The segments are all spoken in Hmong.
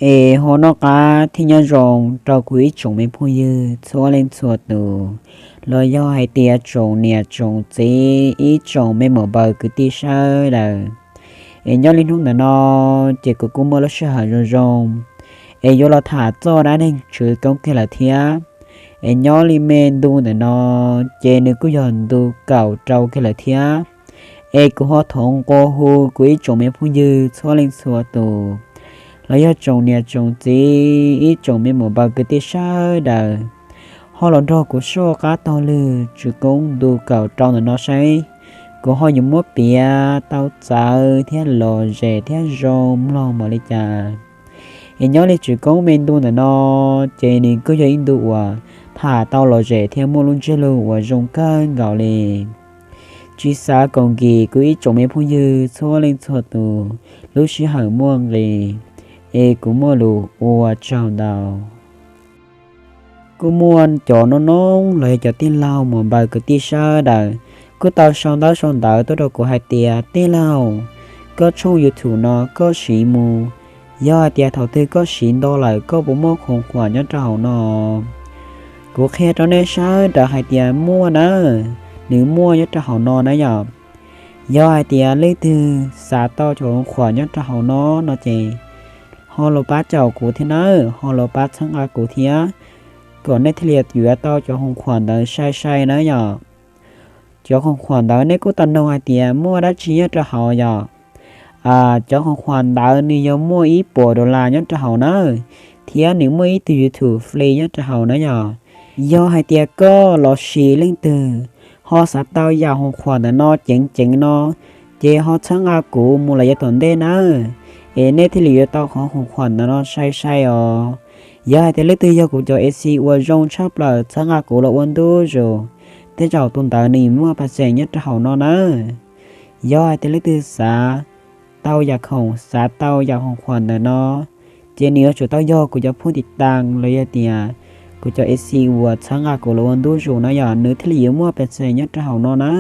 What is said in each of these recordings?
Es ho noj qab thiab nyob zoo rau kuv ib tsoom me phooj ywg txhua leej txhua tus, los yog hais tias tsoom niam tsoom txiv, ib tsoom me muam npawg kwv tij sawv daws. Es nyob li hnub ntawm no ces kuv kuj muaj lub sij hawm zoo zoo es yuav los tham txog dab neeg Tswv Koob kiag lawm thiab. Es nyob li me ntu ntawm no ces nws kuj yog ntu kaum rau kiag lawm thiab. Es kuv ho thov nqua hu kuv ib tsoom me phooj ywg txhua leej txhua tus, los yog tsoom niam tsoom txiv, ib tsoom me muam npawg kwv tij sawv daws, ho los nrog kuv soj qab taug lw Tswv Koob ntu kaum rau ntawm no saib kuv ho yuav muab piav tau txawv thiab lom zem thiab zoo mloog npaum li cas. Es nyob li Tswv Koob me ntu ntawm no ces nws kuj yog ib ntu uas tham tau lom zem thiab muaj lub ntsiab lus uas zoo kawg nkaus li. Tsis xav kom nkim kuv ib tsoom me phooj ywg txhua leej txhua tus lub sij hawm muaj nqis, es kuv muaj lus ua tsaug ntau. Kuj muaj cov noob noob los yog cov tij laug muam npawg kwv tij sawv daws kuj tau sau ntaub sau ntawv tuaj rau kuv hais tias, tij laug, koj tshooj YouTube no koj siv mus, yog hais tias thaum twg koj siv nto lawm koj puas muaj khoom khuam nyob rau hauv no? Kuv qhia rau nej sawv daws hais tias muaj na, nws muaj nyob rau hauv no na yom. Yog hais tias leej twg xav tau cov khoom khuam nyob rau hauv no no ces ho los pab caum kuv thiab nawb, ho los pab txhawb nqa kuv thiab, kom nej thiaj li yuav tau cov khoom khuam ntawd sai sai na yom. Cov khoom khuam ntawd nej kuj tau noog hais tias muaj dab tsi nyob rau hauv yom. Cov khoom khuam ntawd nws yog muaj ib puas dollar nyob rau hauv na, thiab nws muaj ib tug YouTube free nyob rau hauv na yom. Yog hais tias koj los sis leej twg ho xav tau yam khoom khuam ntawm no ceev ceev no, ces ho txhawb nqa kuv mus lawm yav tom ntej nawb, es nej thiaj li yuav tau qhov khoom khuam ntawm no sai sai os. Yog hais tias leej twg yog kuv cov A C uas zoo tshaj plaws txhawb nqa kuv los ua ntu zus, tej zaum tus ntawd nws muaj paj xeem nyob rau hauv no nawb. Yog hais tias leej twg xav tau yam khoom, xav tau yam khoom khuam ntawm no, ces nws yuav tsum tau yog kuv cov phooj ywg tas los yog tias kuv cov A C uas txhawb nqa kuv los ua ntu zus no yom, nws thiaj li yuav muaj paj xeem nyob rau hauv no na.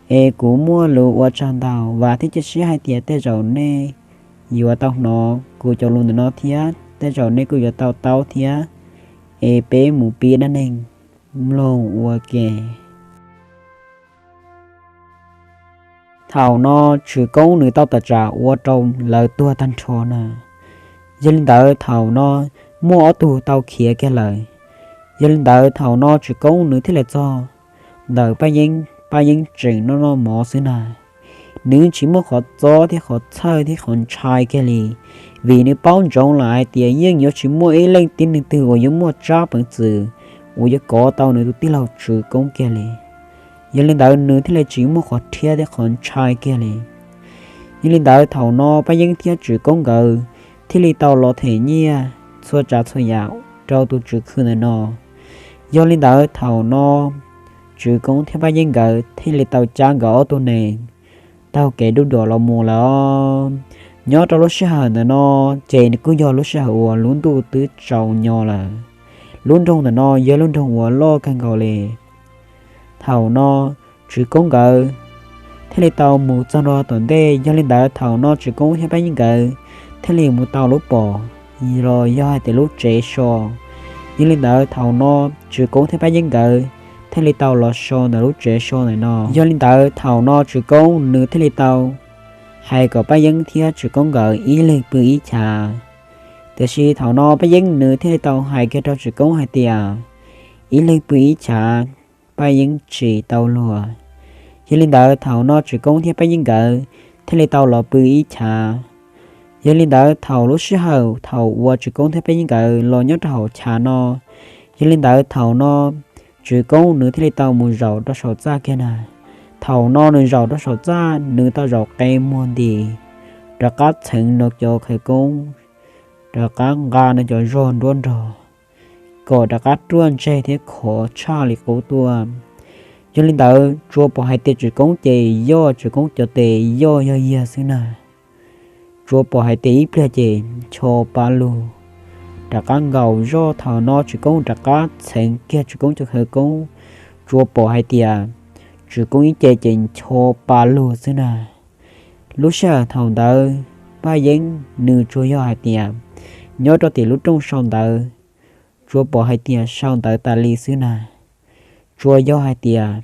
Es kuv muaj lus ua tsaug ntau, vam thiab cia siab hais tias tej zaum nej yuav tau hnov kuv cov lus ntawm no thiab tej zaum nej kuj yuav tau taub thiab. Es peb mus pib dab neeg mloog ua ke. Thaum no Tswv Koob nws tau tawm tsam ua rau lawv tuag tag nrho na. Yog li ntawd thaum no muaj ob tug tau khiav kiag lawm. Yog li ntawd thaum no Tswv Koob nws thiaj li txog ntawm Paj Yeeb, Paj Yeeb tseem noj noj mov xwb na. Nws tsis muaj qhov txob thiab qhov txhawj thiab qhov ntshai kiag li, vim nws paub ntsoov lawm hais tias yeej yuav tsis muaj ib leej tib neeg twg uas yuav muaj tsab peev xwm uas yuav kov tau nws tus tij laug Tswv Koob kiag li. Yog li ntawd nws thiaj li tsis muaj qhov rhiab thiab qhov ntshai kiag li. Yog li ntawd thaum no Paj Yeeb thiab Tswv Koob nkawd thiaj li tau los them nyiaj txhua tsav txhua yam rau tus tswv khw ntawm no. Yog li ntawd thaum no Tswv Koob thiab Paj Yeeb nkawd thiaj li tau cab nkawd ob tug nees taug kev dub duam los mus lawm. Nyob rau lub sij hawm ntawm no ces nws kuj yog lub sij hawm uas lub ntuj twb tsaus nyo lawm. Lub nroog ntawm no yog lub nroog uas loj kawg nkaus li. Thaum no Tswv Koob nkawd thiaj li tau mus txog ntua tom ntej. Yog li ntawd thaum no Tswv Koob thiab Paj Yeeb nkawd thiaj li mus tau lub pom los yog hais tias lub tsev so. Yog li ntawd thaum no Tswv Koob thiab Paj Yeeb nkawd thiaj li tau los so ntawm lub tsev so ntawm no. Yog li ntawd thaum no Tswv Koob nws thiaj li tau hais kom Paj Yeeb thiab Tswv Koob nkawd ib leeg pw ib chav. Tiam sis thaum no Paj Yeeb nws thiaj li tau hais kiag rau Tswv Koob hais tias, ib leeg pw ib chav, Paj Yeeb tsis tau luag. Yog li ntawd thaum no Tswv Koob thiab Paj Yeeb nkawd thiaj li tau los pw ib chav. Yog li ntawd thaum lub sij hawm thaum uas Tswv Koob thiab Paj Yeeb nkawd los nyob rau hauv chav no, yog li ntawd thaum no Tswv Koob nws thiaj li tau mus zaum rau saum txaj kiag na. Thaum no nws zaum rau saum txaj nws tau zaum qe muag nti, rov qab txheev nws cov khawv koob, rov qab nqa nws cov zog nruab nrog, kom rov qab ruaj ntseg thiab khov tshaj li qub tuaj. Yog li ntawd tsuas pom hais tias Tswv Koob ces yoj, Tswv Koob cov tes yoj yog yiag xwb na. Tsuas pom hais tias ib pliag ces ncho pa lug, rov qab nkaum zoj. Thaum no Tswv Koob rov qab txheev kiag Tswv Koob cov khawv koob, tsuas pom hais tias Tswv Koob ib ce ces ncho pa lug xwb na. Lub sij hawm thaum ntawd Paj Yeeb nws tsuas yog hais tias nyob rau tim lub rooj sau ntawv, tsuas pom hais tias sau ntawv tas li xwb na. Tsuas yog hais tias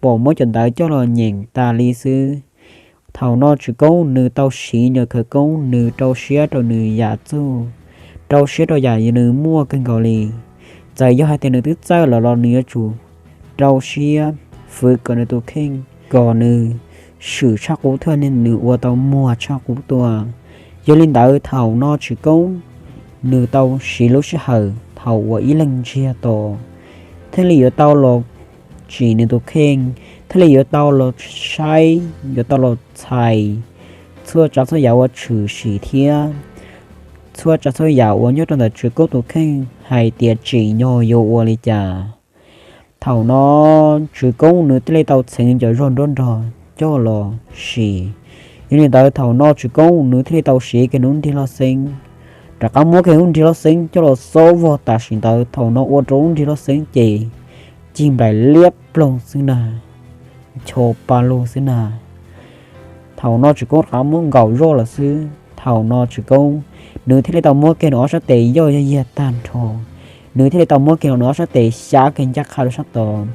pom muab cov ntawv coj los nyeem tas li xwb. Thaum no Tswv Koob nws tau siv nws khawv koob, nws rau siab rau nws yam txuj, rau siab rau yam nws muaj kawg nkaus li. Txawm yog hais tias nws twb txawj lawm los nws yuav tsum rau siab fwv kom nws tus kheej kom nws swm tshaj qub thiaj nws ua tau muag tshaj qub tuaj. Yog li ntawd thaum no Tswv Koob nws tau siv lub sij hawm thaum uas ib leeg ntsiag to thiaj li yuav tau los tsim nws tus kheej, thiaj li yuav tau los saib, yuav tau los txhais txhua tsav txhua yam uas tshwm sim thiab txhua tsav txhua yam uas nyob rau ntawm Tswv Koob tus kheej hais tias tsim nyog yuav ua li cas. Thaum no Tswv Koob nws thiaj li tau txheev cov zog nruab nrog coj los sim. Yog li ntawd thaum no Tswv Koob nws thiaj li tau siv kiag nws lub nrig loj xeeb, rov qab muab kiag lub nrig loj xeeb coj los xob vog tam sim ntawd. Thaum no ua rau lub nrig loj xeeb ces cig nplaim liab ploog xwb na, ncho pa lug xwb na. Thaum no Tswv Koob rov qab muab nkaum zoj lawm xwb. Thaum no Tswv Koob nws thiaj li tau muab kiag nws ob sab tes yoj yog yiag tag nrho, nws thiaj li tau muab kiag nws ob sab tes xyab kiag ncaj qha rau sab tod.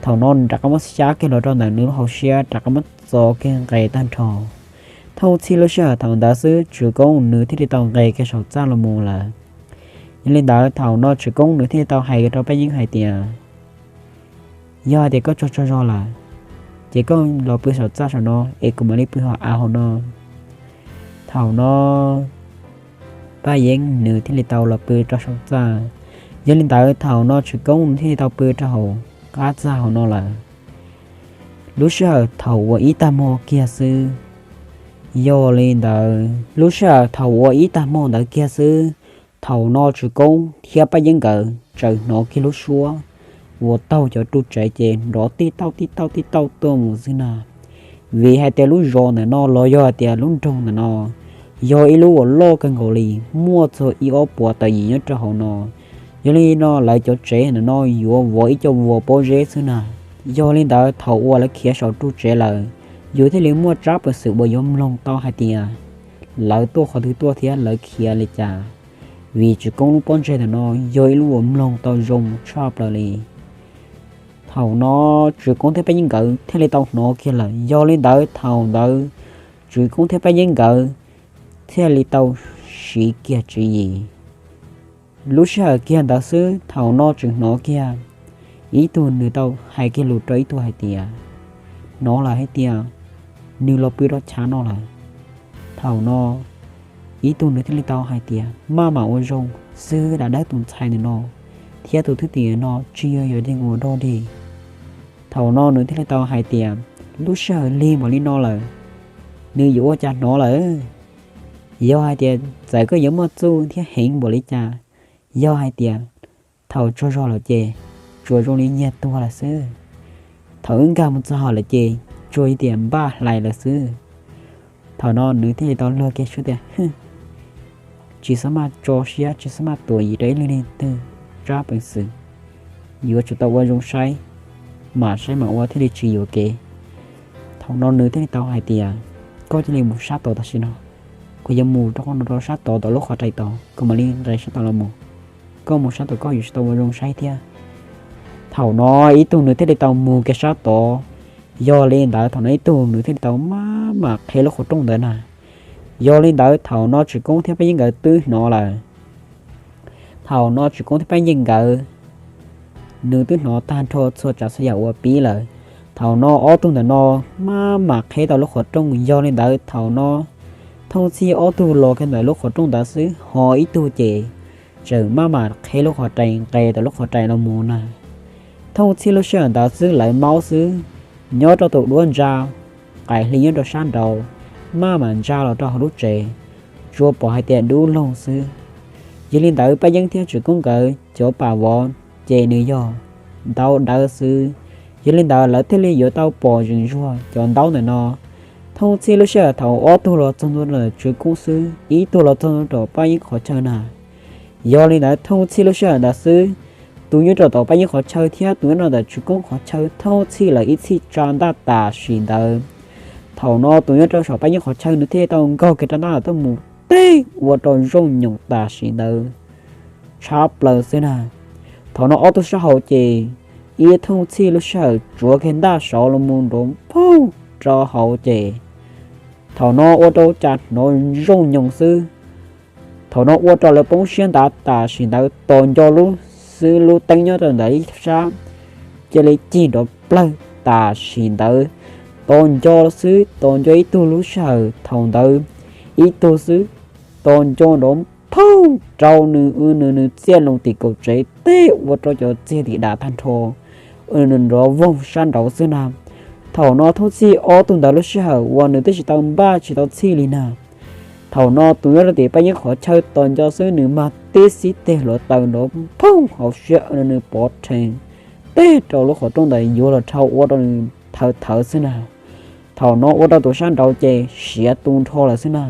Thaum no nws rov qab muab xyab kiag los rau ntawm nws lub hauv siab, rov qab muab txo kiag nqes tag nrho. Thooj txhij lub sij hawm thaum ntawd xwb Tswv Koob nws thiaj li tau nqes kiag saum txaj los mus lawm. Yog li ntawd thaum no Tswv Koob nws thiaj li tau hais rau Paj Yeeb hais tias, yog hais tias koj tsaug tsaug zog lawm, ces koj los pw saum txaj saum no es kuv mam li pw hauv av hauv no. Thaum no Paj Yeeb nws thiaj li tau los pw rau saum txaj. Yog li ntawd thaum no Tswv Koob nws thiaj li tau pw rau hauv qab txaj hauv no lawm. Lub sij hawm thaum uas ib tag hmo kiag xwb, yog li ntawd lub sij hawm thaum uas ib tag hmo ntawd kiag xwb, thaum no Tswv Koob thiab Paj Yeeb nkawd tseem hnov kiag lub suab uas taug cov ru tsev ces nrov tij tauj tij tauj tij tauj tuaj mus xwb na. Vim hais tias lub zos ntawm no los yog hais tias lub nroog ntawm no yog ib lub uas loj kawg nkaus li, muaj txog ib ob puas tawm yim nyob rau hauv no. Yog li no lawv cov tsev ntawm no yuav vov ib co vuas pob zeb xwb na. Yog li ntawd thaum uas lawv khiav saum ru tsev lawm, yus thiaj li muaj tsab peev xwm uas yuav mloog tau hais tias lawv tuaj qhov twg tuaj thiab lawv khiav li cas, vim Tswv Koob lub pob ntseg ntawm no yog ib lub uas mloog tau zoo tshaj plaws li. Thaum no Tswv Koob thiab Paj Yeeb nkawd thiaj li tau hnov kiag lawm. Yog li ntawd thaum ntawd Tswv Koob thiab Paj Yeeb nkawd thiaj li tau siv kiag tswv yim. Lub sij hawm kiag ntawd xwb thaum no tseem hnov kiag ib tug nws tau hais kiag lus rau ib tug hais tias, hnov lawm hais tias nws los pw rau chav no lawm. Thaum no ib tug nws thiaj li tau hais tias, maj mam ua zoo xwb, dab dawb tus ntxhais ntawm no thiab tus thwj tim no tsis yog yog deeg ua dog dig. Thaum no nws thiaj li tau hais tias, lub sij hawm lig npaum li no lawm, nws yuav ua cas hnov lawm? Yog hais tias txawm koj yuav muaj txuj thiab heev npaum li cas, yog hais tias thaum tsaug zog lawm ces tsuas zoo li nyiag tuag lawm xwb. Thaum wb nkag mus txog hauv lawm ces tsuas yog tias npaj hlais lawm xwb. Thaum no nws thiaj li tau luag kiag suab tias, tsis xav maj tso siab, tsis xav maj tuam yim rau ib leeg leej twg, tsab peev xwm yuav tsum tau ua zoo saib, mam saib mam ua thiaj li tsis yuam kev. Thaum no nws thiaj li tau hais tias, koj cia li mus sab tod tam sim no, kuv yuav mus rau qhov no rau sab tod tom lub qhov rais tod, kuv mam li nqes sab tod los mus. Koj mus sab tod koj yuav tsum tau ua zoo saib thiab. Thaum no ib tug nws thiaj li tau mus kiag sab tod. Yog li ntawd thaum no ib tug nws thiaj li tau maj mam qheb lub qhov rooj ntawd na. Yog li ntawd thaum no Tswv Koob thiab Paj Yeeb nkawd twb hnov lawm. Thaum no Tswv Koob thiab Paj Yeeb nkawd nws twb hnov tag nrho txhua tsav txhua yam uas pib lawm. Thaum no ob tug ntawm no maj mam qheb tau lub qhov rooj. Yog li ntawd thaum no thooj txhij ob tug los kiag ntawm lub qhov rooj ntawd xwb, ho ib tug ces tseem maj mam qheb lub qhov rais nqes tau lub qhov rais los mus na. Thooj txhij lub sij hawm ntawd xwb lawv maub xwb, nyob rau tus duab ntsa, qaim hli nyob rau sab nraud, maj mam ntsa los rau hauv lub tsev, tsuas pom hais tias dub loog xwb. Yog li ntawd Paj Yeeb thiab Tswv Koob nkawd cov pam vov ces nws yog ntaub dawb xwb. Yog li ntawd lawv thiaj li yuav tau pom zeem zuag cov ntaub ntawm no. Thooj txhij lub sij hawm thaum ob tug los txog ntua ntawm Tswv Koob xwb, ib tug los txog ntua rau Paj Yeeb qhov chaw na. Yog li ntawd thooj txhij lub sij hawm ntawd xwb, tus nyob rau tom Paj Yeeb qhov chaw thiab tus nyob rau ntawm Tswv Koob qhov chaw thooj txhij lawv ib txhij tsa ntaj tam sim ntawd. Thaum no tus nyob rau saum Paj Yeeb qhov chaw nws thiaj tau nkaug kiag rab ntaj tuaj mus teb ua rau zooj nyoos tam sim ntawd tshab plaws xwb na. Thaum no ob tug sab hauv ces ib Thooj Txhij lub sij hawm tsuav kiag ntaj saud los mus nrov phooj rau hauv ces thaum no ua rau cas hnov zooj nyoos xwb. Thaum no ua rau lawv poob siab ntawd tam sim ntawd tos nco lub xwb lub teeb nyob rau ntawm ib sab cia li cig nrov plawg tam sim ntawd. Tos nco xwb tos nco ib tug lub sij hawm thaum ntawd ib tug xwb tos nco nrov phooj rau nws nws nws txiaj loo tim kaum tsev teb ua rau cov txiag tim dam tag nrho nws nrov voog sab nraud xwb na. Thaum no Thooj Txhij ob tug ntawd lub sij hawm uas nws twb tsis tau npaj tsis tau txhij li na. Thaum no tus nyob rau tim Paj Yeeb qhov chaw tos nco xwb nws mag tib xib teg hluav taws nrov phooj hauv siab nws pov rhees teg rau lub qhov rooj ntawd yuav los dhau ua rau nws thawv thawv xwb na. Thaum no ua rau tus sab nraud ces siav tu nrho lawm xwb na.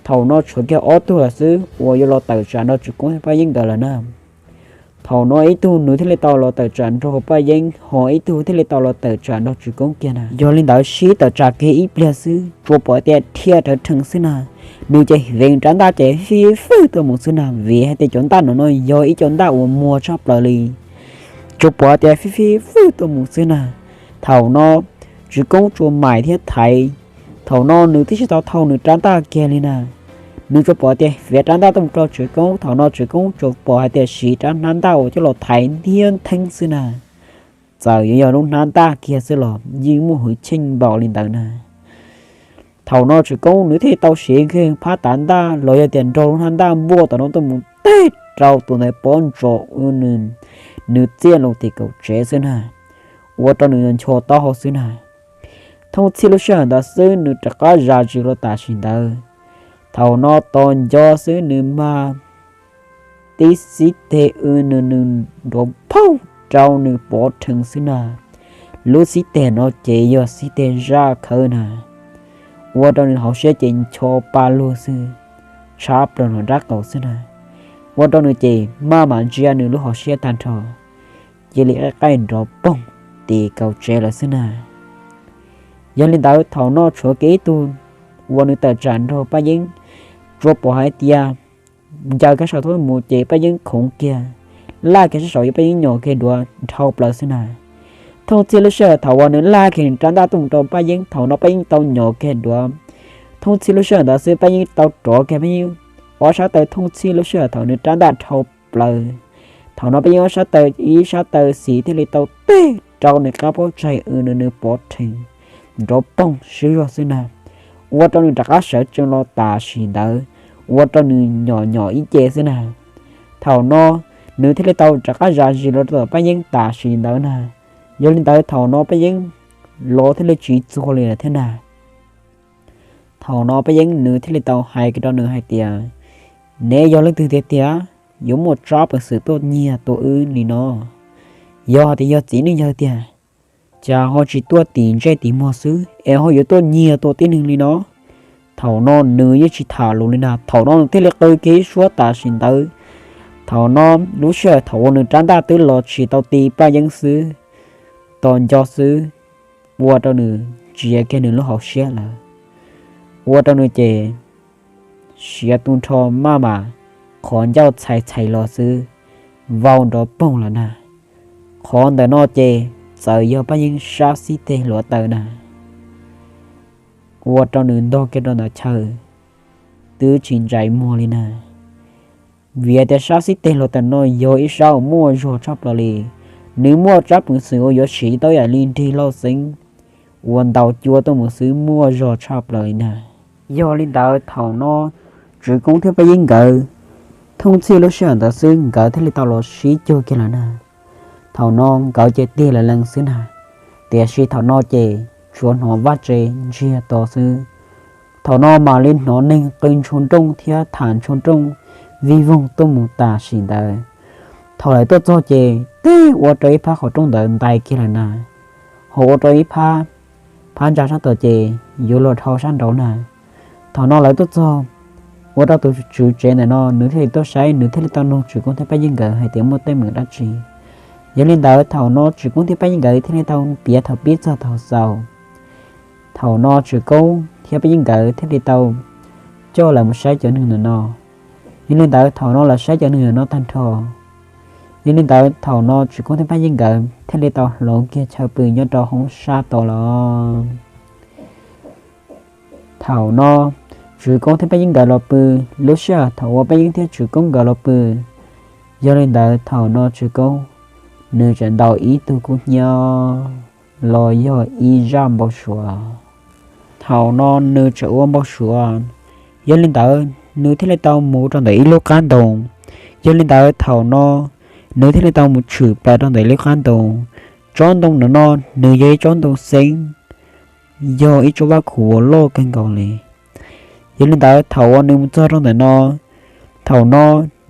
Thaum no tshuav kiag ob tug lawm xwb uas yuav los tawm tsam nrog Tswv Koob thiab Paj Yeeb nkawd lawm na. Thaum no ib tug nws thiaj li tau los tawm tsam nrog Paj Yeeb ho ib tug thiaj li tau los tawm tsam nrog Tswv Koob kiag na. Yog li ntawd sib tawm tsam kiag ib pliag xwb tsuas pom tias dhia rawv rhees xwb na. Nws ces veev rab ntaj ces fij fwj tuaj mus xwb na vim hais tias cov ntaj no no yog ib co ntaj uas muag tshaj plaws li. Tsuas pom tias fij fij fwj tuaj mus xwb na. Thaum no Tswv Koob tsuas maim thiab thaiv. Thaum no nws twb tsis tau thau nws rab ntaj kiag li na. Nws tsuas pom tias fiav rab ntaj tuaj mus rau Tswv Koob thaum no Tswv Koob tsuas pom hais tias siv rab hnab ntaj uas coj los thaiv ntiab ntheeb xwb na. Txawm yuav yog lub hnab ntaj kiag xwb los yeej muaj hwj chim npaum li ntawd na. Thaum no Tswv Koob nws thiaj tau siv kiag phab tav ntaj los yog tias nrog lub hnab ntaj npuaj tom no tuaj mus teg rau tus ntawd pob ntsos ua nws txiaj loo tim kaum tsev xwb na. Ua rau nws ncho taub hau xwb na. Thooj Txhij lub sij hawm ntawd xwb nws rov qab zam zis los tam sim ntawd. Thaum no tos nco xwb nws mag tib xib teg ua nws nws nrov phooj rau nws pov rhees xwb na. Lub xib teg no ces yog xib teg zaj khawb na. Ua rau nws hauv siab ces ncho pa lug xwb, tshab plaws nram nraub qaum xwb na. Ua rau nws ces maj mam ntsia nws lub hauv siab tag nrho, cia li qaij qaij nrov poog tim kaum tsev lawm xwb na. Yog li ntawd thaum no tshuav kiag ib tug uas nws tawm tsam nrog Paj Yeeb, tsuas pom hais tias ncaws kiag saum tuaj mus ces Paj Yeeb khoov kiag, laj kiag sab saud yuav Paj Yeeb nyom kiag duav dhau plaws xwb na. Thooj Txhij lub sij hawm thaum uas nws laj kiag nws rab ntaj tuaj mus rau Paj Yeeb thaum no Paj Yeeb tau nyom kiag duav. Thooj Txhij lub sij hawm ntawd xwb Paj Yeeb tau rov kiag Paj Yeeb ob sab taw Thooj Txhij lub sij hawm thaum nws rab ntaj dhau plaws. Thaum no Paj Yeeb ob sab taw ib sab taw xis thiaj li tau teg rau nws qab pob tsaig ua nws nws pov rhees nrov poog sib zog xwb na. Ua rau nws rov qab sawv tsees los tam sim ntawd, ua rau nws nyom nyom ib ce xwb na. Thaum no nws thiaj li tau rov qab zam zis los rau tom Paj Yeeb tam sim ntawd na. Yog li ntawd thaum no Paj Yeeb los thiaj li tsis txuag li lawm thiab na. Thaum no Paj Yeeb nws thiaj li tau hais kiag rau nws hais tias, neb yog leej twg tiag tiag yuav muaj tsab peev xwm tuaj nyiag tua wb li no? Yog tias yog txiv neej yawg tiag, cas ho tsis tuaj tim ntsej tim muag xwb es ho yuav tuaj nyiag tua tib neeg li no? Thaum no nws yeej tsis tham lus li na, thaum no nws thiaj li qw kiag ib suab tam sim ntawd. Thaum no lub sij hawm thaum uas nws rab ntaj twb los tsis tau ti Paj Yeeb xwb, tos nco xwb, ua rau nws ntsia kiag nws lub hauv siab lawm, ua rau nws ces siav tu nrho maj mam qhov ncauj txhais txhais los xwb, vau nrov poog lawm na. Qhov ntawm no ces txawm yog Paj Yeeb sab xib teg hluav taws na, ua rau nws ntog kiag rau ntawm chaw, twb tsis ntsais muag li na. Vim tias sab xib teg hluav taws no yog ib sab uas muaj zog tshaj plaws li, nws muaj tsab peev xwm uas yuav siv tau ib yam li nrig lauj xeeb uas ntaus cua tuaj mus xwb, muaj zog tshaj plaws li na. Yog li ntawd thaum no Tswv Koob thiab Paj Yeeb nkawd, Thooj Txhij lub sij hawm ntawd xwb nkawd thiaj li tau los sib cuag kiag lawm na. Thaum no nkawd ces tig lawv lees xwb na, tiam sis thaum no ces tsuas hnov vaj tse ntsiag to xwb. Thaum no mam li hnov neeg qw ntshua nrooj thiab tham ntshua nrooj vij voog tuaj mus tam sim ntawd. Thaum lawv tuaj txog ces teb ua rau ib phab qhov rooj ntawd ntais kiag lawm na, ho ua rau ib phab, phab ntsa sab tod ces yuav luag dhau sab nraud na. Thaum no lawv tuaj txog, ua rau tus tswv tsev ntawm no nws thiaj li tuaj saib, nws thiaj li tau nug Tswv Koob thiab Paj Yeeb nkawd hais tias muaj teeb meem dab tsi. Yog li ntawd thaum no Tswv Koob thiab Paj Yeeb nkawd thiaj li tau piav thaum pib txog thaum xaus. Thaum no Tswv Koob thiab Paj Yeeb nkawd thiaj li tau coj lawv mus saib cov neeg ntawm no. Yog li ntawd thaum no lawv saib cov neeg ntawm no tag nrho, yog li ntawd thaum no Tswv Koob thiab Paj Yeeb nkawd thiaj li tau hloov kiag chaw pw nyob rau hoob sab tod los. Thaum no Tswv Koob thiab Paj Yeeb nkawd los pw, lub sij hawm thaum uas Paj Yeeb thiab Tswv Koob nkawd los pw, yog li ntawd thaum no Tswv Koob nws tseem ntaus ib tug kub hnyiab los yog ib zaj npau suav. Thaum no nws tseem ua npau suav, yog li ntawd nws thiaj li tau mus rau ntawm ib lub qab ntoo. Yog li ntawd thaum no nws thiaj li tau mus tshwm plaws rau ntawm ib lub qab ntoo. Tsob ntoo ntawm no nws yog ib tsob ntoo xeeb, yog ib tsob vaj khuv uas loj kawg nkaus li. Yog li ntawd thaum uas nws mus txog rau ntawm no, thaum no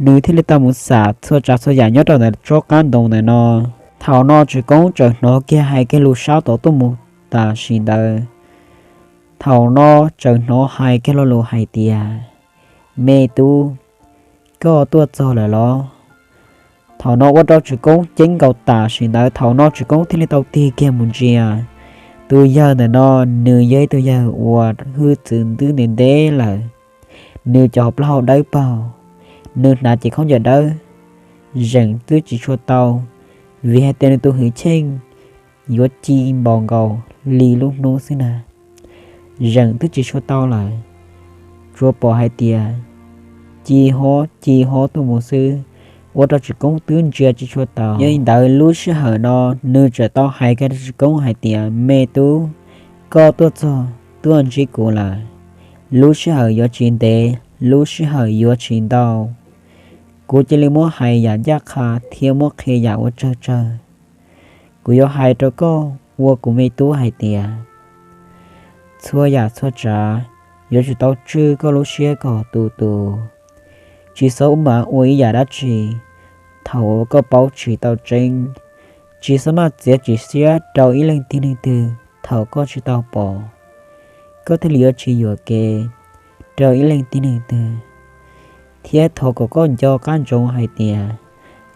nws thiaj li tau mus xam txhua tsav txhua yam nyob rau ntawm tsob qab ntoo ntawm no. Thaum no Tswv Koob tseem hnov kiag hais kiag lus sab tod tuaj mus tam sim ntawd. Thaum no tseem hnov hais kiag lo lus hais tias, me tub, koj tuaj txog lawm los? Thaum no ua rau Tswv Koob ceeb nkaus tam sim ntawd. Thaum no Tswv Koob thiaj li tau tig kiag mus ntsia. Tus yawg ntawm no nws yog ib tug yawg uas hwj txwv ntub ntev ntev lawm, nws cov plaub hau dawb paug, nws hnav cev khaub ncaws dawb, zeem twb tsis tshua tau, vim hais tias nws tus hwj chim yuav ci npaum nkaus li lub hnub xwb na. Zeem twb tsis tshua tau lawm, tsuas pom hais tias ci hob ci hob tuaj mus xwb, ua rau Tswv Koob twb ntsia tsis tshua tau. Yog li ntawd lub sij hawm no nws tseem tau hais kiag rau Tswv Koob hais tias, me tub, koj tuaj txog tuaj ntsib kuv lawm. Lub sij hawm yuav tsis ntev, lub sij hawm yuav tsis ntau. Kuv cia li muab hais yam ncaj qha thiab muab qhia yam uas tsawg tsawg. Kuv yuav hais rau koj ua kuv me tub hais tias, txhua yam txhua tsav yuav tsum tau tswj koj lub siab kom tu tu. Tsis txhob ua ib yam dab tsi thaum uas koj paub tsis tau tseeb. Tsis txhob maj txiav txim siab rau ib leej tib neeg twg thaum koj tsis tau pom, koj thiaj li yuav tsis yuam kev rau ib leej tib neeg twg. Thiab thov kom koj nco qab ntsoov hais tias,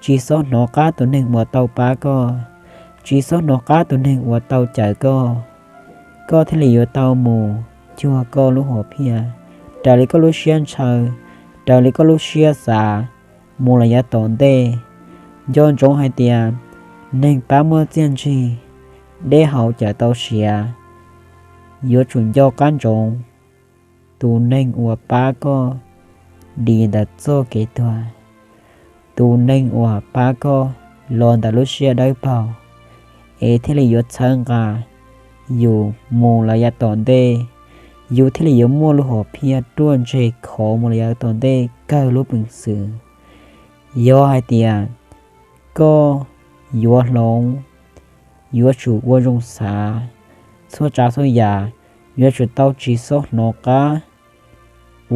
tsis txhob hnov qab tus neeg uas tau pab koj, tsis txhob hnov qab tus neeg uas tau cawm koj, koj thiaj li yuav tau mus cuag koj lub hom phiaj, raws li koj lub siab ntshaw, raws li koj lub siab xav mus los yav tom ntej. Nco ntsoov hais tias, neeg pab muaj txiaj ntsig, dej haus cawm tau siav. Yuav tsum nco qab ntsoov tus neeg uas pab koj dim ntawm txoj kev tuag, tus neeg uas pab koj los ntawm lub siab dawb paug, es thiaj li yuav txhawb nqa yus mus los yav tom ntej, yus thiaj li yuav muaj lub hom phiaj ruaj ntseg khov mus los yav tom ntej kawg lub peev xwm. Yog hais tias koj yuav hloov, yuav tsum ua zoo xav, txhua tsav txhua yam yuav tsum tau tsis txhob hnov qab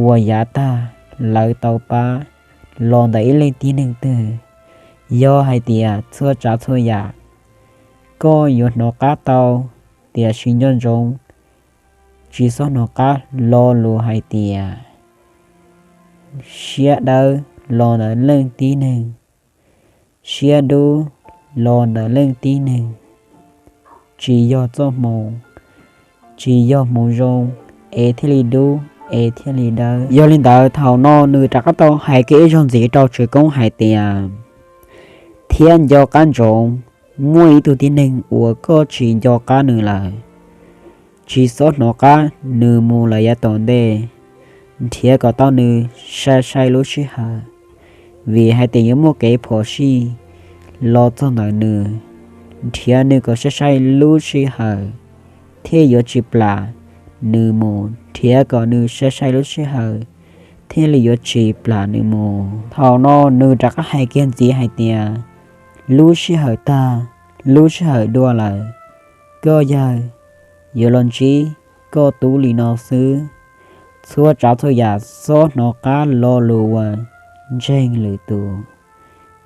uas yav tag lawv tau pab los ntawm ib leej tib neeg twg. Yog hais tias txhua tsav txhua yam koj yuav hnov qab tau, tiam sis nco ntsoov tsis txhob hnov qab lo lus hais tias, siab dawb los ntawm leej tib neeg, siab dub los ntawm leej tib neeg. Tsis yog txoj hmoo, tsis yog hmoov zoo es thiaj li dub es thiaj li dawb. Yog li ntawd thaum no nws rov qab tau hais kiag ib zaug ntxiv rau Tswv Koob hais tias, thiab nco qab ntsoov, muaj ib tug tib neeg uas koj tsis nco qab nws lawm, tsis txhob hnov qab nws mus lawm yav tom ntej. Nrhiav kom tau nws sai sai lub sij hawm, vim hais tias yuav muaj kev phom sij los txog ntawm nws. Nrhiav nws kom sai sai lub sij hawm thiaj yuav tsis plam nws mus, nrhiav kom nws sai sai lub sij hawm thiaj li yuav tsis plam nws mus. Thaum no nws rov qab hais kiag ntxiv hais tias, lub sij hawm tag, lub sij hawm dua lawm, koj yawg yuav los ntsib koj tub li no xwb. Txhua tsav txhua yam txhob hnov qab lo lus uas ntseeg lwm tus,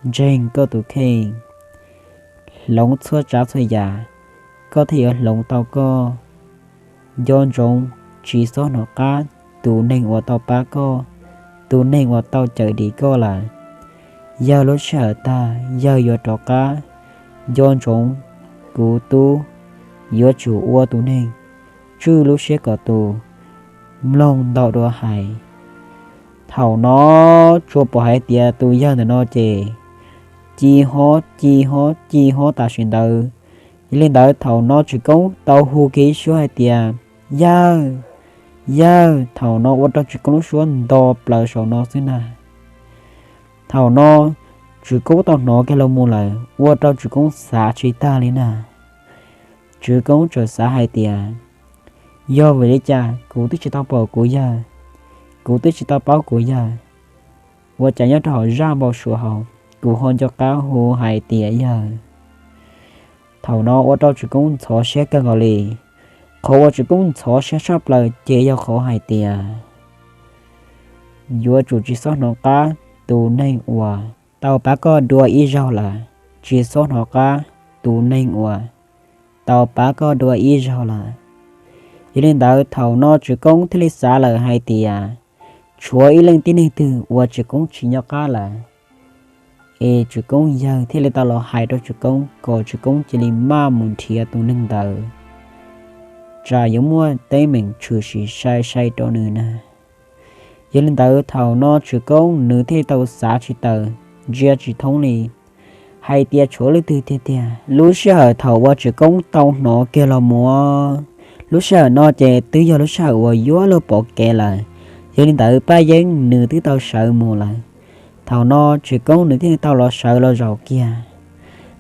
ntseeg koj tus kheej. Hloov txhua tsav txhua yam, koj thiaj yuav hloov tau koj. Nco ntsoov, tsis txhob hnov qab tus neeg uas tau pab koj, tus neeg uas tau cawm dim koj lawm. Yawg lub sij hawm tag, yawg yuav rov qab. Nco ntsoov, kuv tub yuav tsum ua tus neeg tswj lub siab kom tus mloog ntau dua hais. Thaum no tsuas pom hais tias tus yawg ntawm no ces ci hob ci hob ci hob tam sim ntawd. Yog li ntawd thaum no Tsis Koob tau hu kiag ib suab hais tias, Yawg, yawg! Thaum no ua rau Tsis Koob lub suab nto plaws saum no xwb na. Thaum no Tsis Koob tau hnov kiag los mus lawm ua rau Tsis Koob xav tsis tag li na. Tsis Koob txawm xav hais tias, Yog vim li cas kuv twb tsis tau pom kuv yawg, kuv twb tsis tau paub kuv yawg, ua cas nyob rau hauv zaj npau suav hauv kuv ho nco qab hu hais tias yawg? Thaum no ua rau Tsis Koob ntxhov siab kawg nkaus li. Qhov uas Tsis Koob ntxhov siab tshaj plaws ces yog qhov hais tias yuav tsum tsis txhob hnov qab tus neeg uas tau pab koj dua ib zaug lawm, tsis txhob hnov qab tus neeg uas tau pab koj dua ib zaug lawm. Yog li ntawd thaum no Tsis Koob thiaj li xav lawm hais tias tshuav ib leej tib neeg twg uas Tsis Koob tsis nco qab lawm, es Tsis Koob yawg thiaj li tau los hais rau Tsis Koob kom Tsis Koob cia li maj mus nrhiav tus neeg ntawd, tsam yuav muaj teeb meem tshwm sim sai sai rau nws na. Yog li ntawd thaum no Tsis Koob nws thiaj li tau xav tsis tawm, ntsia tsis thoob li hais tias tshuav leej twg tiag tiag. Lub sij hawm thaum uas Tsis Koob tau hnov kiag los mus, lub sij hawm no ces twb yog lub sij hawm uas yuav luag pom kev lawm. Yog li ntawd Paj Yeeb nws twb tau sawv mus lawm. Thaum no Tsis Koob nws thiaj li tau los sawv los zaum kiag.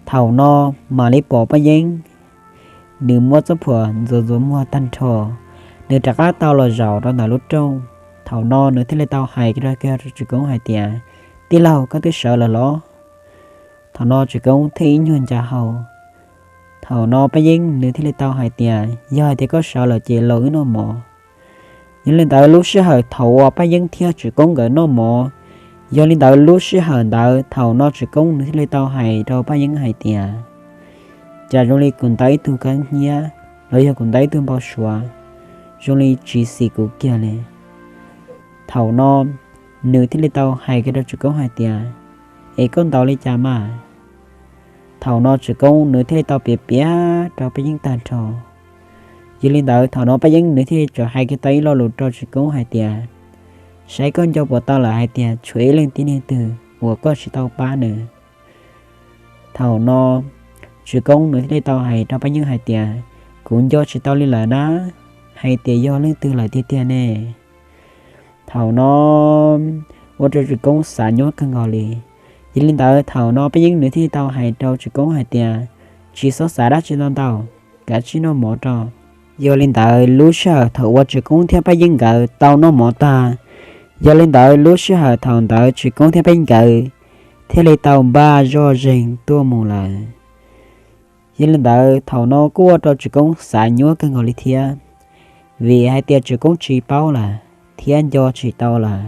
Thaum no mam li pom Paj Yeeb nws muab txoj phuam ntxuav ntxuav muag tag nrho, nws rov qab tau los zaum rau ntawm lub rooj. Thaum no nws thiaj li tau hais rau Tsis Koob hais tias, Tij laug, koj twb sawv lawm los? Thaum no Tsis Koob thiaj ib nyuag nca hau. Thaum no Paj Yeeb nws thiaj li tau hais tias, Yog hais tias koj sawv lawm ces los wb noj mov. Yog li ntawd lub sij hawm thaum uas Paj Yeeb thiab Tsis Koob nkawd noj mov, yog li ntawd lub sij hawm ntawd thaum no Tsis Koob nws thiaj li tau hais rau Paj Yeeb hais tias, Cas zoo li kuv ntaus ib tug kab hnyiab los yog kuv ntaus ib tug npau suav, zoo li tsis xim kuv kiag li. Thaum no nws thiaj li tau hais kiag rau Tsis Koob hais tias, Es koj ntaus li cas mas? Thaum no Tsis Koob nws thiaj li tau piav piav rau Paj Yeeb tag nrho. Yog li ntawd thaum no Paj Yeeb nws thiaj li tau hais kiag tau ib lo lus rau Tsis Koob hais tias, Saib koj nco puas tau lawm hais tias tshuav ib leej tib neeg twg uas koj tsis tau pab nws? Thaum no Tsis Koob nws thiaj li tau hais rau Paj Yeeb hais tias, Kuv nco tsis tau li lawm na, hais tias yog leej twg lawm tiag tiag ne? Thaum no ua rau Tsis Koob xav nyuaj kawg nkaus li. Yog li ntawd thaum no Paj Yeeb nws thiaj li tau hais rau Tsis Koob hais tias, Tsis txhob xav dab tsi ntau ntau, kav tsij noj mov rau. Yog li ntawd lub sij hawm thaum uas Tsis Koob thiab Paj Yeeb nkawd tau noj mov tag, yog li ntawd lub sij hawm thaum ntawd Tsis Koob thiab Paj Yeeb nkawd thiaj li tau npaj zoj zeeg tuaj mus lawm. Yog li ntawd thaum no kuj ua rau Tsis Koob xav nyuaj kawg nkaus li thiab, vim hais tias Tsis Koob tsis paub lawm thiab nco tsis tau lawm.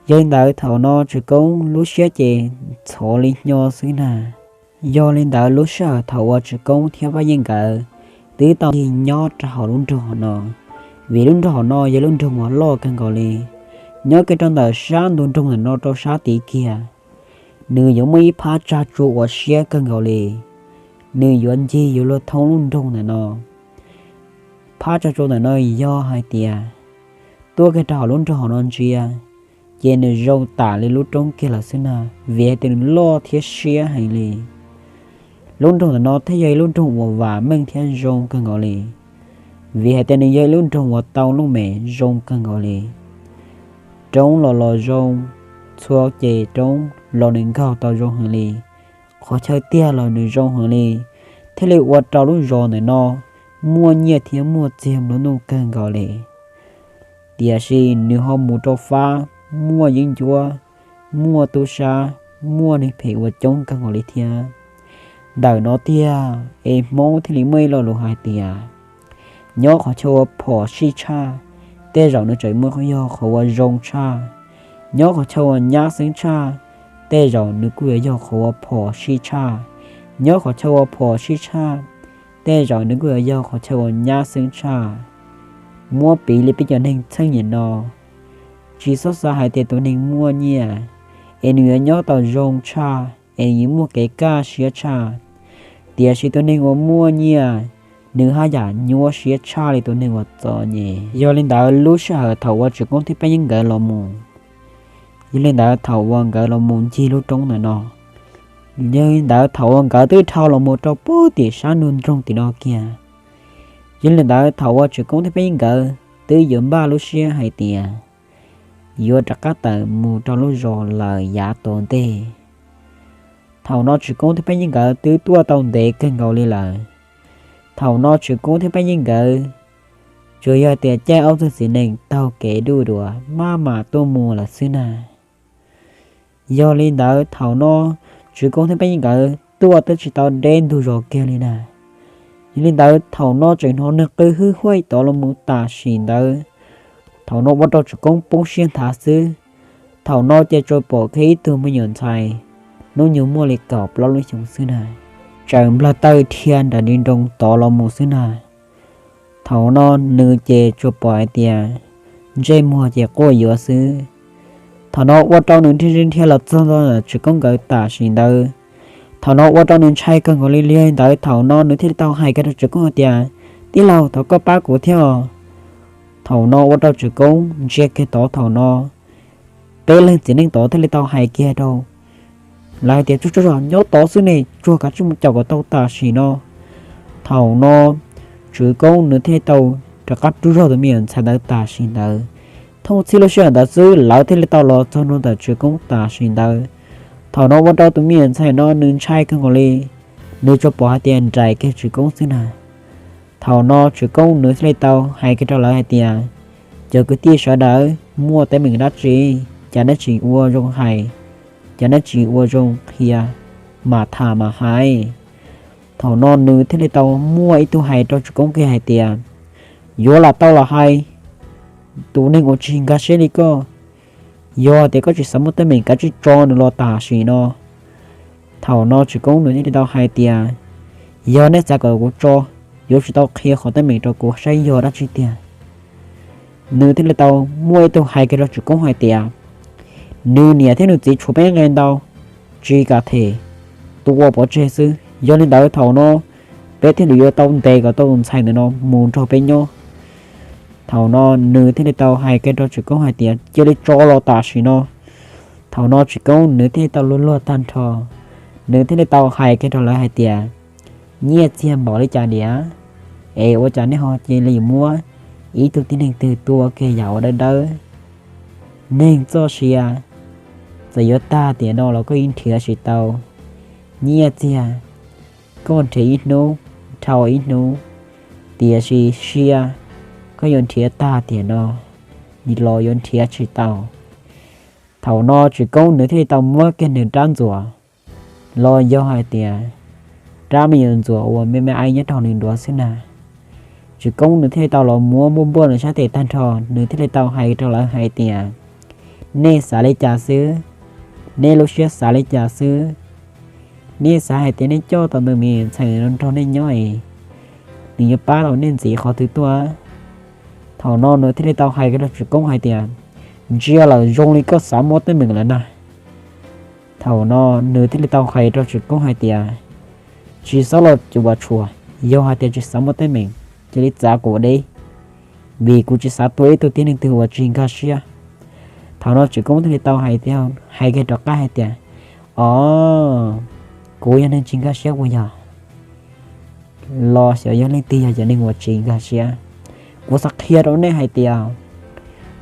Yog li ntawd thaum no Tsis Koob lub siab ces ntxhov li hnyo xwb na. Yog li ntawd lub sij hawm thaum uas Tsis Koob thiab Paj Yeeb nkawd twb tau ncig nyob rau hauv lub nroog hauv no, vim lub nroog hauv no yog lub nroog uas loj kawg nkaus li. Nyob kiag rau ntawm sab ntu nroog ntawm no rau sab tid kiag, nws yuav muaj ib phab tsag tsuag uas siab kawg nkaus li, nws yuav ncig yuav luag thoob lub nroog ntawm no. Phab tsag tsuag ntawm no yog hais tias tuaj kiag rau hauv lub nroog hauv no ntsia, ces nws zoo tam li lub roob kiag lawm xwb na, vim hais tias nws loj thiab siab heev li. Lub nroog ntawm no thiaj yog ib lub nroog uas vam meej thiab zoo kawg nkaus li, vim hais tias nws yog ib lub nroog uas tau looj mem zoo kawg nkaus li. Roob los los zoo, txhua ceg roob los nws nkaug tau zoo heev li. Qhov chaw tiag los nws zoo heev li, thiaj li ua rau lub zos ntawm no muaj nyiaj thiab muaj txiag nplua nuj kawg nkaus li. Tiam sis nws ho mus rau fab, muaj yeeb ncuab, muaj tub sab, muaj neeg phem uas coob kawg nkaus li thiab. Ntawm no tiag es Hmoob thiaj li muaj ib lo lus hais tias, nyob qhov chaw uas phom sij tshaj, tej zaum nws tseem muaj yog qhov uas zoo tshaj. Nyob qhov chaw uas nyab xeeb tshaj, tej zaum nws kuj yuav yog qhov uas phom sij tshaj. Nyob qhov chaw uas phom sij tshaj, tej zaum nws kuj yuav yog qhov chaw uas nyab xeeb tshaj. Muab piv li peb cov neeg txheej niam no, tsis txhob xav hais tias tus neeg muaj nyiaj es nws yuav nyob tau zoo tshaj es yuav muaj kev kaj siab tshaj. Tiam sis tus neeg uas muaj nyiaj, nws haj yam nyuaj siab tshaj li tus neeg uas txom nyem. Yog li ntawd lub sij hawm thaum uas Tswv Koob thiab Paj Yeeb nkawd los mus, yog li ntawd thaum uas nkawd los mus ncig lub roob ntawm no, yog li ntawd thaum uas nkawd twb dhau los mus rau puag tim sab nroog tim no kiag, yog li ntawd thaum uas Tswv Koob thiab Paj Yeeb nkawd twb yuav npaj lub siab hais tias yuav rov qab tawm mus rau lub zos lawm yav tom ntej. Thaum no Tswv Koob thiab Paj Yeeb nkawd twb tuaj tau ntev kawg nkaus li lawm. Thaum no Tswv Koob thiab Paj Yeeb nkawd tsuas yog tias caij ob tug txiv nees taug kev duj duas maj mam tuaj mus lawm xwb na. Yog li ntawd thaum no Tswv Koob thiab Paj Yeeb nkawd tuaj twb tsis tau deb ntug zos kiag li na. Yog li ntawd thaum no tseem hnov neeg qw hwj huaj tod los mus tam sim ntawd. Thaum no ua rau Tswv Koob poob siab nthav xwb. Thaum no ces tsuas pom kiag ib tug me nyuam ntxhais hnub nyoog muaj li kaum plaub lub xyoos xwb na, tseem nplawg taw dhia nram nroog tod los mus xwb na. Thaum no nws ces tsuas pom hais tias ntsej muag ces quaj yuav xwb. Thaum no ua rau nws dhia dhia los txog ntawm Tswv Koob nkawd tam sim ntawd. Thaum no ua rau nws ntshai kawg nkaus li. Yog li ntawd thaum no nws thiaj li tau hais kiag rau Tswv Koob hais tias, Tij laug, thov koj pab kuv thiab os. Thaum no ua rau Tswv Koob ntsia kiag tod thaum no, peb leeg txiv neej tod thiaj li tau hais kiag rau lawv hais tias, Tsuag tsuag zog, nyob tod xwb ne, tsuag kav tsij mus caum kom tau tam sim no. Thaum no Tswv Koob nws thiaj li tau rov qab rub zog tus me nyuam ntxhais ntawd tam sim ntawd. Thooj txhij lub sij hawm ntawd xwb lawv thiaj li tau los txog ntua ntawm Tswv Koob tam sim ntawd. Thaum no ua rau tus me nyuam ntxhais no nws ntshai kawg nkaus li, nws tsuas pom hais tias nraim kiag Tswv Koob xwb na. Thaum no Tswv Koob nws thiaj li tau hais kiag rau lawv hais tias, Cov kwv tij sawv daws, muaj teeb meem dab tsi, cas neb tsis ua zoo hais, cas neb tsis ua zoo qhia, mam tham mam hais. Thaum no nws thiaj li tau muaj ib tug hais rau Tswv Koob kiag hais tias, Yuav lam tau los hais, tus neeg uas tsis nkag siab li koj, yog tias koj tsis xav muaj teeb meem kav tsij tso nws los tam sim no. Thaum no Tswv Koob nws thiaj li tau hais tias, Yog nej xav kom kuv tso, yuav tsum tau qhia qhov teeb meem rau kuv saib yog dab tsi tiag. Nws thiaj li tau muaj ib tug hais kiag rau Tswv Koob hais tias, Nws niam thiab nws txiv tshuav peb nqe ntau, tsis kam them, tua pov tseg xwb. Yog li ntawd thaum no peb thiaj li yuav tau ntes kom tau tus ntxhais ntawm no mus nrog peb nyob. Thaum no nws thiaj li tau hais kiag rau Tswv Koob hais tias, Cia li tso los tam sim no. Thaum no Tswv Koob nws thiaj li tau luag luag tag nrho, nws thiaj li tau hais kiag rau lawv hais tias, Nyiaj txiag npaum li cas diam, es ua cas nej ho cia li muab ib tug tib neeg twg tua kiag yam uas dawb dawb? Neeg txoj sia, txawm yuav tag tiam no los koj yeej nrhiav tsis tau. Nyiaj txiag, koj nrhiav ib hnub, dhau ib hnub, tiam sis sia, koj yuav nrhiav tag tiam no los yuav nrhiav tsis tau. Thaum no Tswv Koob nws thiaj li tau muab kiag nws rab ntxuam, los yog hais tias rab me nyuam ntxuam uas me me aib nyob rau nws duav xwb na. Tswv Koob nws thiaj li tau los muab npuaj npuaj nws sab tes tag nrho, nws thiaj li tau hais rau lawv hais tias, Nej xav li cas xwb? Nej lub siab xav li cas xwb? Nej xav hais tias nej coj tau tus me ntxhais no nrog nej nyob es nws yuav pab tau nej ntxiv qhov twg tuaj? Thaum no nws thiaj li tau hais kiag rau Tswv Koob hais tias, Ntsia lawm zoo li koj xav muaj teeb meem lawm na. Thaum no nws thiaj li tau hais rau Tswv Koob hais tias, Tsis txhob los cuam tshuam, yog hais tias tsis xav muaj teeb meem, cia li txav kuv ua deb, vim kuv tsis xav tua ib tug tib neeg twg uas tsis nkag siab. Thaum no Tswv Koob thiaj li tau hais tias, hais kiag rov qab hais tias, Os, kuv yog neeg tsis nkag siab puas yog? Los xyov yog leej twg yog cov neeg uas tsis nkag siab. Kuv xav qhia rau nej hais tias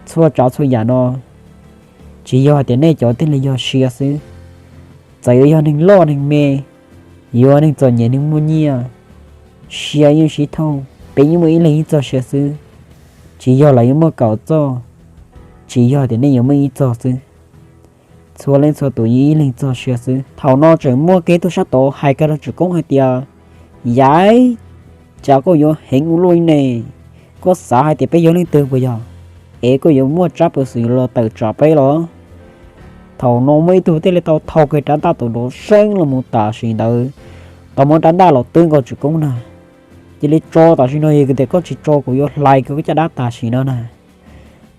txhua tsav txhua yam no tsis yog hais tias nej cov thiaj li yog sia xwb. Txawm yuav yog neeg loj neeg me, yuav neeg txom nyem neeg muaj nyiaj, sia yeej sib thooj, peb yeej muaj ib leeg ib txoj sia xwb. Tsis yog lawv yeej muaj kaum txoj, tsis yog tias nej yuav muaj ib txoj xwb. Txhua leej txhua tus yeej ib leeg txoj sia xwb. Thaum no tseem muaj kiag ib tug sab tod hais kiag rau Tswv Koob hais tias, Yaiv, cas koj yuav heev ua luaj li ne? Koj xav hais tias peb yog leej twg puas yog, es koj yuav muaj tsab peev xwm los tawm tsam peb los? Thaum no muaj ib tug thiaj li tau thau kiag rab ntaj tus nrov seeb los mus tam sim ntawd, tau muab rab ntaj los twb nkaus Tswv Koob na. Cia li tso tam sim no, yog tias koj tsis tso kuv yuav hlais kiag koj caj dab tam sim no na.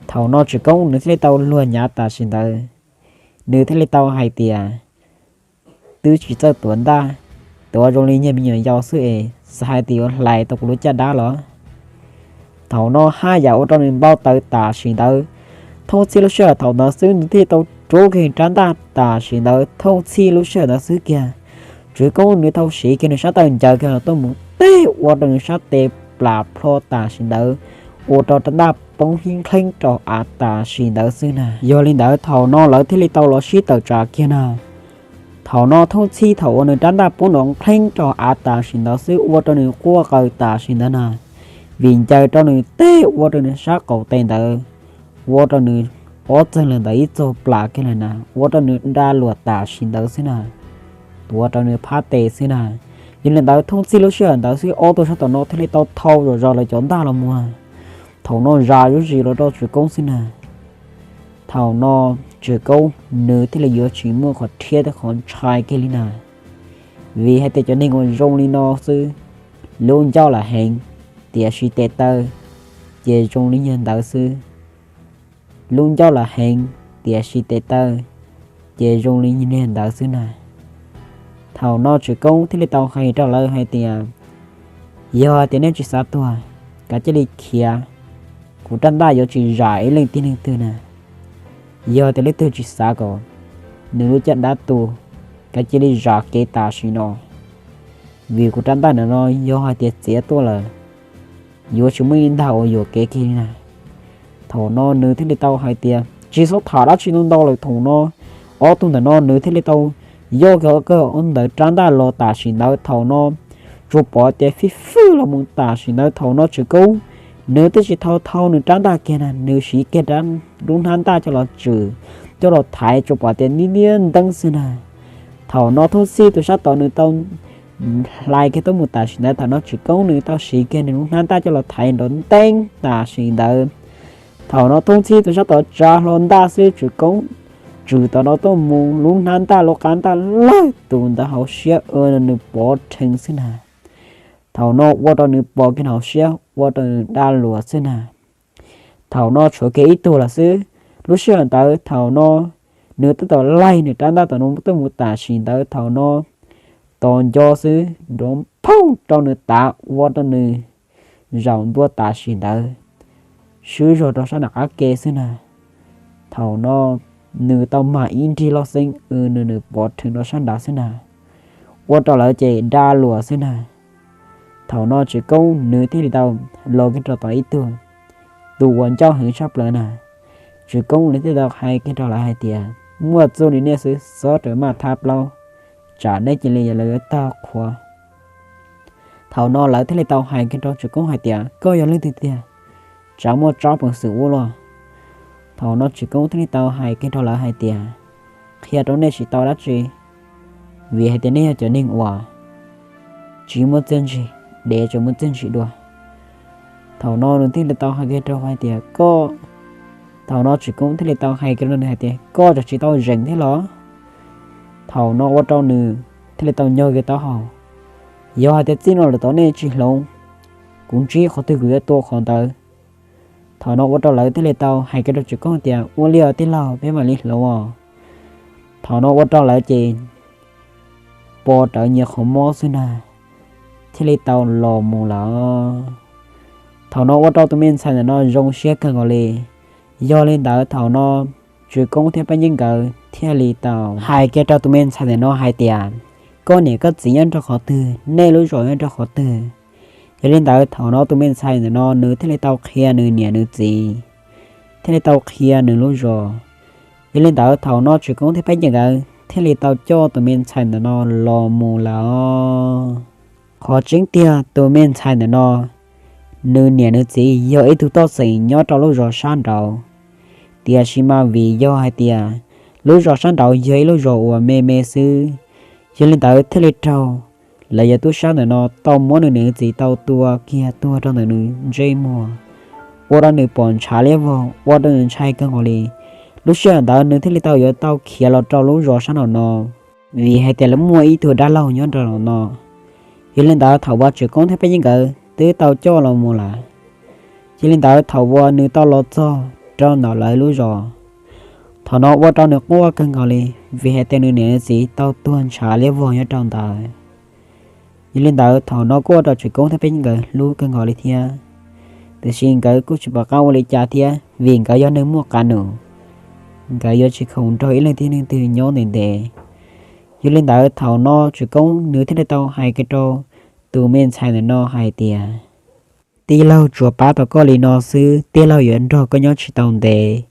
Thaum no Tswv Koob nws thiaj li tau luag nyav tam sim ntawd, nws thiaj li tau hais tias, Twb tsis txawj tuav ntaj, tuav zoo li nyuag me nyuam yaus xwb es xav hais tias yuav hlais tau kuv lub caj dab los? Thaum no haj yam ua rau nws npau taws tam sim ntawd. Thooj txhij lub sij hawm thaum ntawd xwb nws thiaj tau rub kiag rab ntaj tam sim ntawd. Thooj txhij lub sij hawm ntawd xwb kiag, Tswv Koob nws tau siv kiag nws sab taw ncaws kiag los tuaj mus teb ua rau nws sab tes plam plho tam sim ntawd, ua rau rab ntaj poob hib nqheeb rau av tam sim ntawd xwb na. Yog li ntawd thaum no lawv thiaj li tau los sib tawm tsam kiag na. Thaum no thooj txhij thaum uas nws rab ntaj poob nrov nqheeb rau av tam sim ntawd xwb ua rau nws quaj qw tam sim ntawd na, vim ncaws rau nws teb ua rau nws sab qaum tes ntawd, ua rau nws ob txeeg lawm ntawd ib txog plam kiag lawm na, ua rau nws da luam tam sim ntawd xwb na, tuav rau nws phab tes xwb na. Yog li ntawd thooj txhij lub sij hawm ntawd xwb ob tug sab tom no thiaj li tau thau zom zaws lawv cov ntaj los mus. Thaum no zam zuj zus los rau Tswv Koob xwb na. Thaum no Tswv Koob nws thiaj li yuav tsis muaj qhov rhiab thiab qhov ntshai kiag li na, vim hais tias cov neeg uas zoo li no xwb, lub ncauj lam heev, tiam sis tes taw ces zoo li niag ntawd xwb. Lub ncauj lam heev, tiam sis tes taw ces zoo li niag ntawd xwb na. Thaum no Tswv Koob thiaj li tau hais rau lawv hais tias, yog tias nej tsis xav tuag, kav tsij li khiav, kuv rab ntaj yuav tsis zam ib leej tib neeg twg na. Yog tias leej twg tsis xav kom nws lub caj dab tu, kav tsij li zam kev tam sim no, vim kuv rab ntaj ntawm no yog hais tias txiav tuaj lawm, yuav tsis muaj ib ntag uas yuam kev kiag li na. Thaum no nws thiaj li tau hais tias tsis txhob tham dab tsi ntau ntau lawm. Thaum no ob tug ntawm no nws thiaj li tau yoj kiag ob ntawd rab ntaj los tam sim ntawd. Thaum no tsuas pom tias fij fwj los mus tam sim ntawd. Thaum no Tswv Koob nws twb tsis thau thau nws rab ntaj kiag na, nws siv kiag lub hnab ntaj coj los tswm, coj los thaiv, tsuas pom tias nib niab nteeb xwb na. Thaum no thooj txhij tus sab tod nws tau hlais kiag tuaj mus tam sim ntawd. Thaum no Tswv Koob nws tau siv kiag nws lub hnab ntaj coj los thaiv nrov nteeb tam sim ntawd. Thaum no thooj txhij tus sab tod tsa hlo ntaj xwb, Tswv Koob tswm tom no tuaj mus lub hnab ntaj lub qab ntaj lawm tus ntawd hauv siab ua nws pov rhees xwb na. Thaum no ua rau nws pom kiag hauv siab, ua rau nws da luam xwb na. Thaum no tshuav kiag ib tug lawm xwb. Lub sij hawm ntawd thaum no nws twb tau laig nws rab ntaj tom no tuaj mus tam sim ntawd. Thaum no tos nco xwb nrov phooj rau nws tav ua rau nws zaum ntua tam sim ntawd, swb zog rau sab nram qab ke xwb na. Thaum no nws tau mag ib nrig loj xeeb, nws nws pov rhees rau sab nrad xwb na, ua rau lawv ces da luam xwb na. Thaum no Tswv Koob nws thiaj li tau los kiag rau tom ib tug, tus uas ncauj heev tshaj plaws na. Tswv Koob nws thiaj tau hais kiag rau lawv hais tias, muaj txuj li nej xwb txhob rawm maj thab plaub, tsam nej cia li yog lawv yuav tag qhuav. Thaum no lawv thiaj li tau hais kiag rau Tswv Koob hais tias, koj yog leej twg tiag, tsam muaj tsob peev xwm ua luaj? Thaum no Tswv Koob thiaj li tau hais kiag rau lawv hais tias, qhia rau nej tsis tau dab tsi, vim hais tias nej yog cov neeg uas tsis muaj txiaj ntsig, dev tsuas muaj txiaj ntsig dua. Thaum no nws thiaj li tau hais kiag rau hais tias, koj, thaum no Tswv Koob thiaj li tau hais kiag rau nws hais tias, koj tseem tsis tau zeem thiab los? Thaum no ua rau nws thiaj li tau nyog kiag taub hau, yog hais tias txij no lawm tod nej tsis hloov, kuv ntsib qhov twg kuv yuav tua qhov ntawd. Thaum no ua rau lawv thiaj li tau hais kiag rau Tswv Koob tias, ua li os tij laug, peb mam li hloov os. Thaum no ua rau lawv ces pos rawv nyias qhov mob xwb na, thiaj li tau los mus lawm. Thaum no ua rau tus me ntxhais ntawm no zoo siab kawg nkaus li. Yog li ntawd thaum no Tswv Koob thiab Paj Yeej nkawd thiaj li tau hais kiag rau tus me ntxhais ntawm no hais tias, koj niam koj txiv nyob rau qhov twg, nej lub zos nyob rau qhov twg? Yog li ntawd thaum no tus me ntxhais ntawm no nws thiaj li tau qhia nws niam nws txiv, thiaj li tau qhia nws lub zos. Yog li ntawd thaum no Tswv Koob thiab Paj Yeej nkawd thiaj li tau coj tus me ntxhais ntawm no los mus lawm. Qhov tseeb tiag tus me ntxhais ntawm no, nws niam nws txiv yog ib tug toj xeem nyob rau lub zos sab nraud, tiam sis mas vim yog hais tias lub zos sab nraud yog ib lub zos uas me me xwb, yog li ntawd thiaj li raug lawv yog tub sab ntawm no tau muab nws niam nws txiv tau tua kiag tuag rau ntawm nws ntsej muag, ua rau nws pom ntshav liab vog, ua rau nws ntshai kawg nkaus li. Lub sij hawm ntawd nws thiaj li tau yuav tau khiav los rau lub zos sab nraum no, vim hais tias lawv muaj ib tug dab laug nyob rau no. Yog li ntawd thaum uas Tswv Koob thiab Paj Yeej nkawd twb tau coj los mus lawm, yog li ntawd thaum uas nws tau los txog rau ntawm lawv lub zos, thaum no ua rau nws quaj kawg nkaus li, vim hais tias nws niam nws txiv tau tuag ntshav liab vog nyob rau ntawd. Yog li ntawd thaum no kuj ua rau Tswv Koob thiab Paj Yeeb nkawd hlub kawg nkaus li thiab. Tiam sis nkawd kuj tsis pom qab ua li cas thiab vim nkawd yog neeg muaj qab num, nkawd yuav tsis khoom nrog ib leeg twg leej twg nyob ntev ntev. Yog li ntawd thaum no Tswv Koob nws thiaj li tau hais kiag rau tus me ntxhais ntawm no hais tias, tij laug tsuas pab tau koj li no xwb, tij laug yuav nrog koj nyob tsis tau ntev.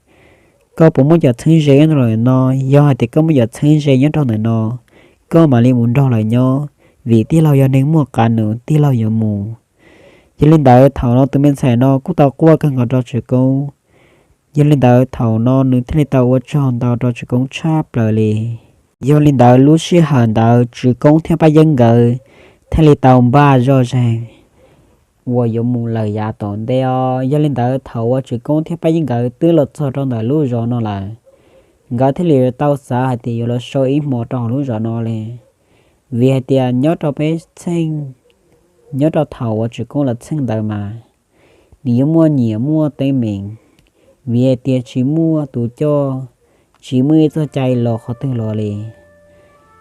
Koj puas muaj cov txheeb ze nyob rau ntawm no? Yog hais tias koj muaj cov txheeb ze nyob rau ntawm no, koj mam li mus nrog lawv nyob, vim tij laug yog neeg muaj qab num, tij laug yuav mus. Yog li ntawd thaum no tus me ntxhais no kuj tau quaj kawg nkaus rau Tswv Koob. Yog li ntawd thaum no nws thiaj li tau ua tsaug ntau rau Tswv Koob tshaj plaws li. Yog li ntawd lub sij hawm ntawd Tswv Koob thiab Paj Yeeb nkawd thiaj li tau npaj zoj zeeg uas yuav mus lawm yav tom ntej os. Yog li ntawd thaum uas Tswv Koob thiab Paj Yeeb nkawd twb los txog rau ntawm lub zos no lawm, nkawd thiaj li tau xav hais tias yuav los so ib hmo rau hauv lub zos no li. Vim hais tias nyob rau peb txheej, nyob rau thaum uas Tswv Koob lawv txheej ntawd mas nws yuav muaj nyiam muaj teeb meem, vim hais tias tsis muaj tus coj, tsis muaj ib txoj cai los qhov twg los li.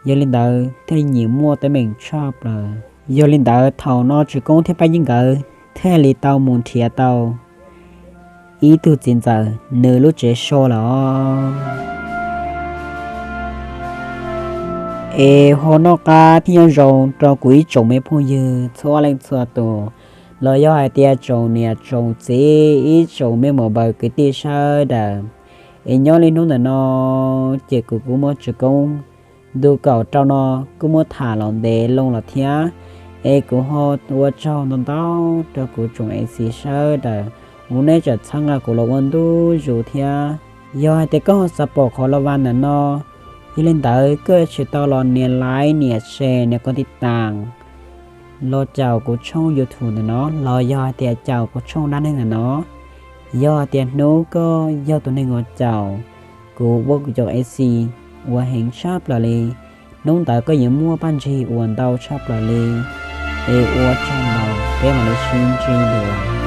Yog li ntawd thiaj li nyiam muaj teeb meem tshaj plaws. Yog li ntawd thaum no Tswv Koob thiab Paj Yeeb nkawd thiaj li tau mus nrhiav tau ib tug txiv ntxawm nws lub tsev so lawm os. Es ho noj qab thiab nyob zoo rau kuv ib tsoom me phooj ywg txhua leej txhua tus, los yog hais tias tsoom niam tsoom txiv ib tsoom me muam npaws kwv tij sawv daws. Es nyob li hnub ntawm no ces kuv kuj muab Tswv Koob ntu kaum rau no kuj muab tham los ntev loo los thiab. Es kuv ho ua tsaug ntau ntau rau kuv tsoom A C sawv daws uas nej tseem txhawb nqa kuv los ua ntu zus thiab. Yog hais tias koj ho xav pom qhov los vas ntawm no, yog li ntawd koj tsis tau los nias like, nias share, nias koj tij taas los caum kuv tshooj YouTube ntawm no, los yog hais tias caum kuv tshooj dab neeg ntawm no. Yog hais tias hnub koj yog tus neeg uas caum kuv ua kuv cov A C uas heev tshaj plaws li, hnub ntawd koj yuav muaj paj ntsig uas ntau tshaj plaws li. Es ua tsaug ntau, peb mam li sib ntsib dua.